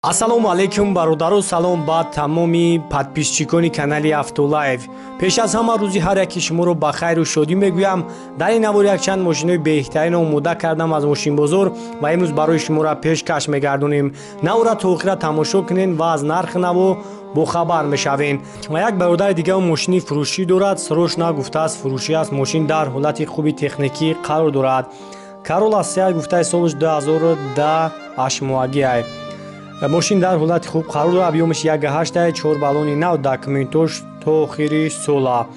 Ассалому алайкум бародаро, салом ба тамоми подписчикони канали Автолайв. Пеш аз ҳама рӯзи ҳар яки шуморо ба хайру шодӣ мегӯям. Дар ин навор якчанд мошинои беҳтарин омода кардам аз мошинбозор ва имрӯз барои шуморо пешкаш мегардонем. Навора то охира тамошо кунед ва аз нархи наво бохабар мешавем. Ва як бародари дига мошини фурӯшӣ дорад, срош нагуфтааст, фурӯшӣ аст. Мошин дар ҳолати хуби техникӣ қарор дорад. Карола Сеат гуфтаи солаш 2010 ҳаштмоҳагиай. Мошин дар ҳолати хуб қарор дорад, объёмаш 1,8, 4 баллони нав, документош то охири сола.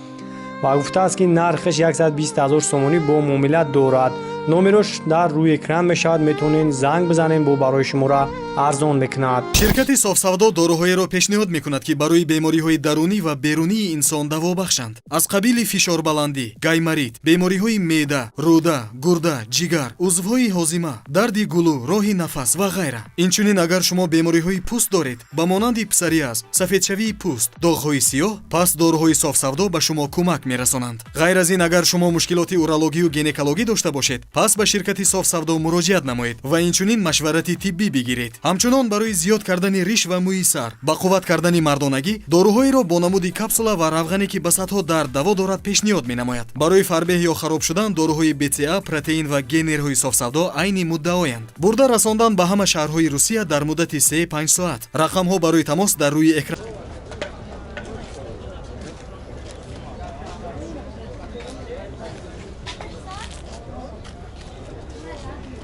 Ва гуфтааст, ки нархаш 120 ҳазор сомонӣ бо муомила дорад. Номерош дар рӯи экран мешавад, метавонед занг бизанед, бо барои шуморо арзон мекунад. Ширкати Софсавдо доруҳоеро пешниҳод мекунад, ки барои бемориҳои дарунӣ ва берунии инсон даво бахшанд, аз қабили фишорбаландӣ, гайморит, бемориҳои меъда, рӯда, гурда, ҷигар, узвҳои ҳозима, дарди гулӯ, роҳи нафас ва ғайра. Инчунин, агар шумо бемориҳои пӯст доред, ба монанди псориаз, сафедшавии пӯст, доғҳои сиёҳ, пас доруҳои Софсавдо ба шумо кӯмак мерасонанд. Ғайр аз ин, агар шумо мушкилоти урологию гинекологӣ дошта бошед, пас ба ширкати Софсавдо муроҷиат намоед ва инчунин машварати тиббӣ бигиред. Ҳамчунон, барои зиёд кардани риш ва мӯи сар, ба қувват кардани мардонагӣ доруҳоеро бо намуди капсула ва равғане, ки ба садҳо дард даво дорад, пешниҳод менамояд. Барои фарбеҳ ё хароб шудан доруҳои БЦА, протеин ва генерҳои Софсавдо айни муддаоянд. Бурда расондан ба ҳама шаҳрҳои Русия дар муддати 3-5 соат. Рақамҳо барои тамос дар рӯи экран.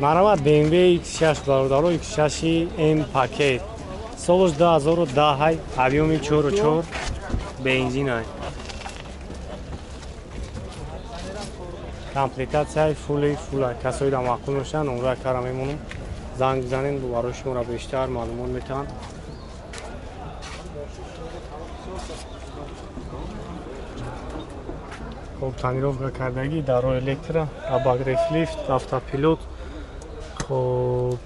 Марҳамат, BMW X6 бародаро, X6 M пакет. Солаш 2010, объёми 4,4, бензин ай. Комплектатсияи фулли фула. Касои да маъқул мешаванд, номра кара мемонам. Занг бизанед, барои шуморо бештар маълумот метаҳанд. Хоб, тонировка кардагӣ, даро электро, обогрев лифт, автопилот, хоб,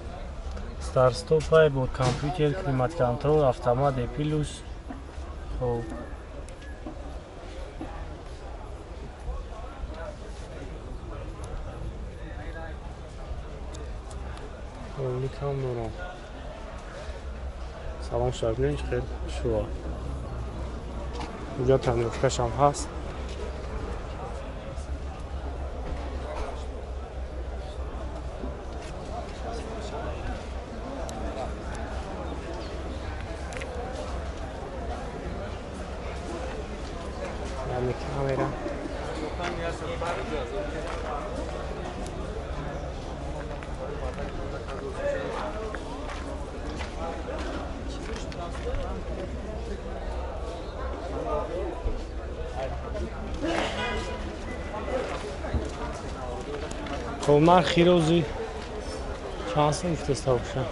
старт-стопай, бо компютер, климат-контроль, автомат, E плюс. Хоб, роликам дорам. Салом шабнин, хел шуа. Уҷа тонировкашам ҳаст. Камера. Хоб, нархи рози чанд сом гуфтеста боша?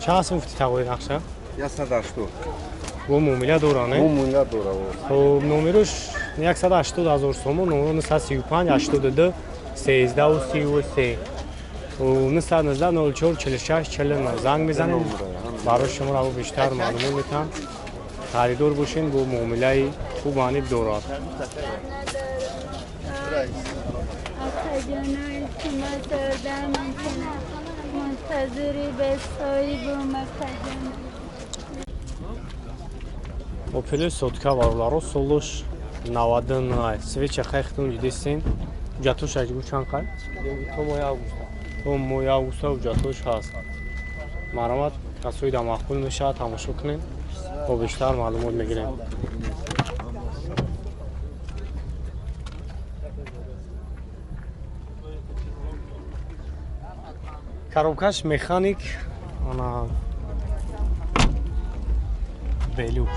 Чанд сом гуфти тағои нақша? 180. Бо муомила дора, не? Муомила дора. Хоб, номерош 180 ҳазор сомон, номеро 935 82 13 33 919 04 46 49 занг мезанед, барои шуморо бештар маълумот метаҳам. Харидор бошед, бо муомилаи хуб аниб дорад. Опель сотка бародаро, солуш 99. Свеча хайхтун дидесен. Ҳуҷҷатош аҷгу чанд қай? То моҳи августа. То моҳи августа ҳуҷҷатош ҳаст. Марҳамат, касои да маъқул мешавад, тамошо кунед, бо бештар маълумот мегирем. Коробкаш механик, ана белюк.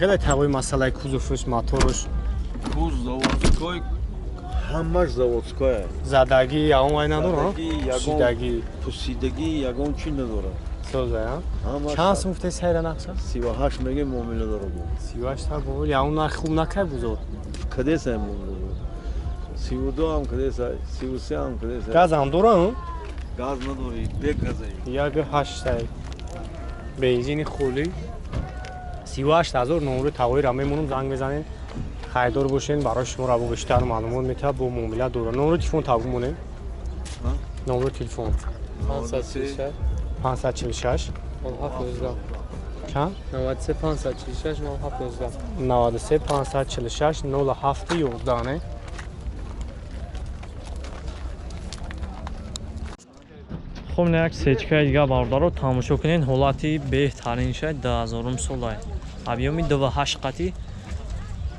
Хеле тавои масъалаи кузовш, моторш. Куз заводской, ҳамаш заводское. Задагӣ ягон вай надора? Пусидагӣ. Пусидагӣ ягон чи надорад. Соза, а? Чанд сум гуфтаи сайра нақша? 38 меге муомила дорад. 38 та бо ягон нарх хуб накай бузор. Кадесай муомила дорад? 32 ҳам кадесай, 33 ҳам кадесай. Газам дора? Газ надорӣ, бегазай. 1.8 бензини холӣ 38 000 номери тавоиро мемонам, занг мезанем, харидор бошен, барои шумо рабо бештар маълумот метавад, бо муомила дора. Номери телефон табу монем. Номери телефон. 546. 546. 07 чанд? 93 546 07 11. 93 546 07 11, не? Хуб, ин як сечкаи дига, бародаро, тамошо кунед, ҳолати беҳтарин шай, 2000 солай, объёми 2.8 қати,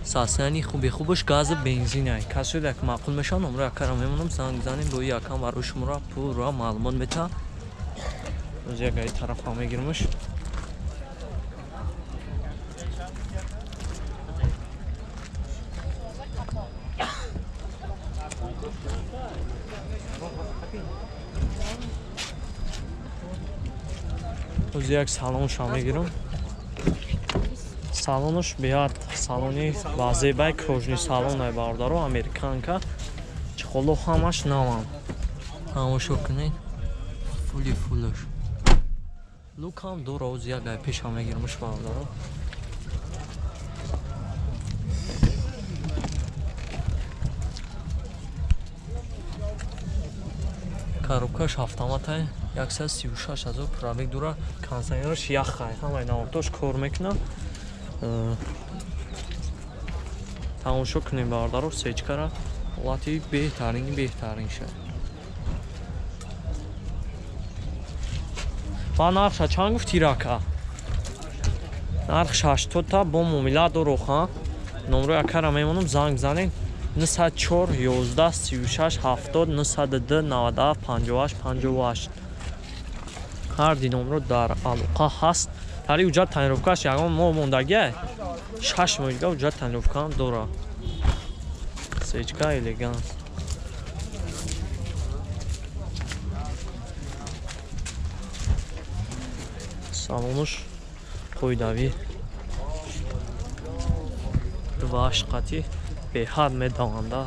состоянии хуби хубаш, гази бензинай. Касое як маъқул мешавад, номро якара мемонам, занг занем, бо якам барои шуморо пурра маълумот мета. Оз як аи тарафа мегирмаш. Оз як салонша мегирам. Салонаш беҳад салони вазебай, кожаный салонай, бародаро, американка, чехоло ҳамаш навам. Тамошо кунед, фули фулаш, люкам дора. Оз як гай пеша мегирамаш, бародаро. Коробкаш автоматай, 136 000 пробег дора, кондиционераш яхай, ҳамаи навортош кор мекунад. Тамошо кунем, бародаро, сечкара, ҳолати беҳтарини беҳтарин шад. Ба нархша чанд гуфти, рака? Нарх 80та, бо муомила дороха. Номро якара мемонам, занг занед: 904 11 36 70 902 97 58 58. Ҳар ди номро дар алоқа ҳаст. Тари уҷат тонировкаш ягон моҳ мондагия, 6 моҳ дига уҷат тонировкаам дора. Сечка элеганс. Салонуш қоидавӣ, 2.8 қати, беҳад медаванда.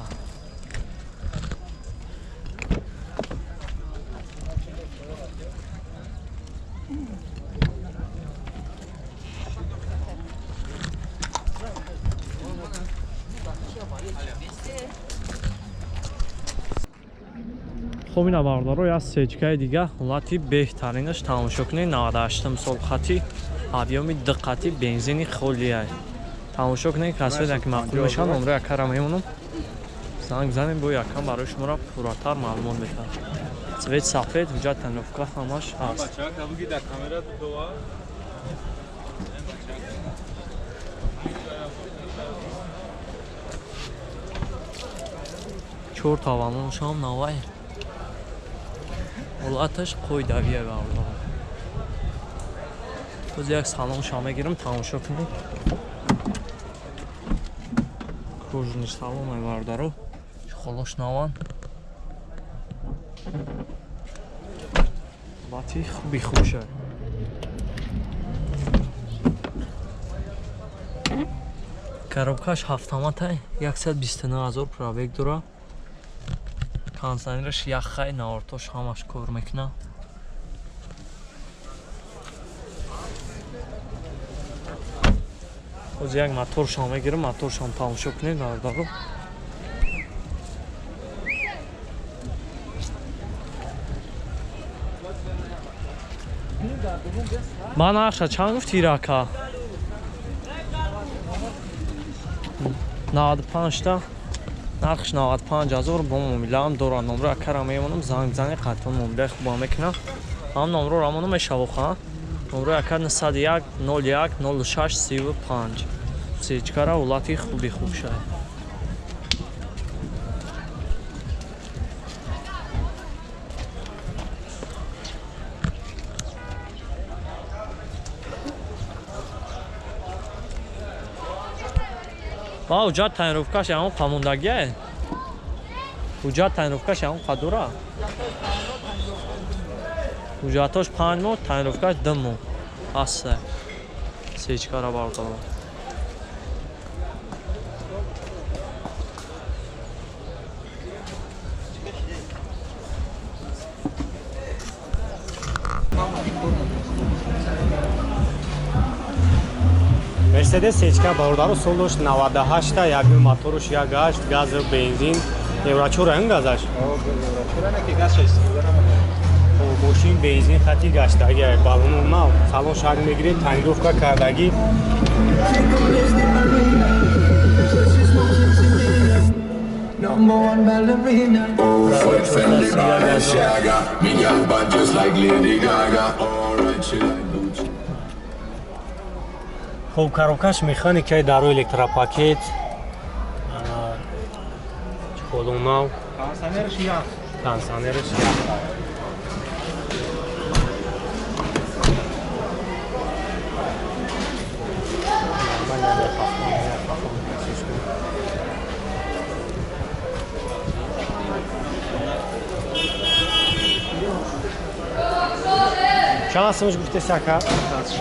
Хуб, ина, бародаро, як сечкаи дига, ҳолати беҳтаринаш, тамошо кунед, 98 сол хати, объёми диққати, бензини холиай. Тамошо кунед, касое ки маъқул мешавад, номро якара мемонам, занг занем, бо якам барои шуморо пурратар маълумот метаҳад. Цвет сафед, ҳуҷҷат тонировка ҳамаш ҳаст. Чор тавалоншам навай, ҳолаташ қоидавия, бародаро. Боз як салонша мегирам, тамошо кунед, кожаный салон, бародаро, холош наван, ҳолати хуби хубша. Коробкаш ҳафтаматай, 129 000 пробег дора, кондиционераш яхай, навортош ҳамаш кор мекунад. Ҳозир як моторшам мегирам, моторшам тамошо кунед, бародаро. Ба нархша чанд гуфти, рака? 95та, нархш 95 000, бо муомилаам дора. Номро акара мемонам, занг бизанед, қатъан муомилаи хуба мекунам. Ҳам номро рамона мешавоха. Номро ака 901 01 06 35. Сечкара, ҳолати хуби хуб шай. Ба ҳуҷҷат тонировкаш ягон қамондагия? Ҳуҷҷат тонировкаш ягон қадура? Ҳуҷҷатош 5 моҳ, тонировкаш 2 моҳ ҳаста. Сечкара, бародаро. Мерседес Сечка бародаро сол дошт 98-та, як моторуш 1.8, газ, бензин, евро 4 ин газаш. Мошин бензин хати гаштаги, балону нав, салон шак мегиред, тонировка кардаги. Хуб, коробкаш механикаи даро электропакет, чхолунав, кондиционерш ях. Чанд сумаш гуфтеси ака? 66.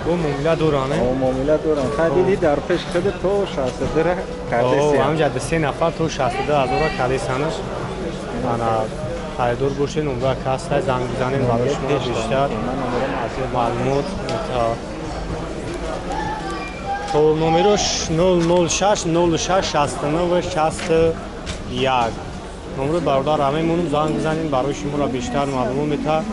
Бо муомила доране? Муомила дорам. Хай диди дар пеш худ то 62 ра кардеси. О, ҳамҷа се нафар то 62 ҳазора кардесанаш. Ана харидор бошед, номра кастай занг бизанед барои шумо бештар маълумот. То номерош 006 06 69 61. Номрои бародар ҳамемонум, занг бизанед барои шуморо бештар маълумот мета.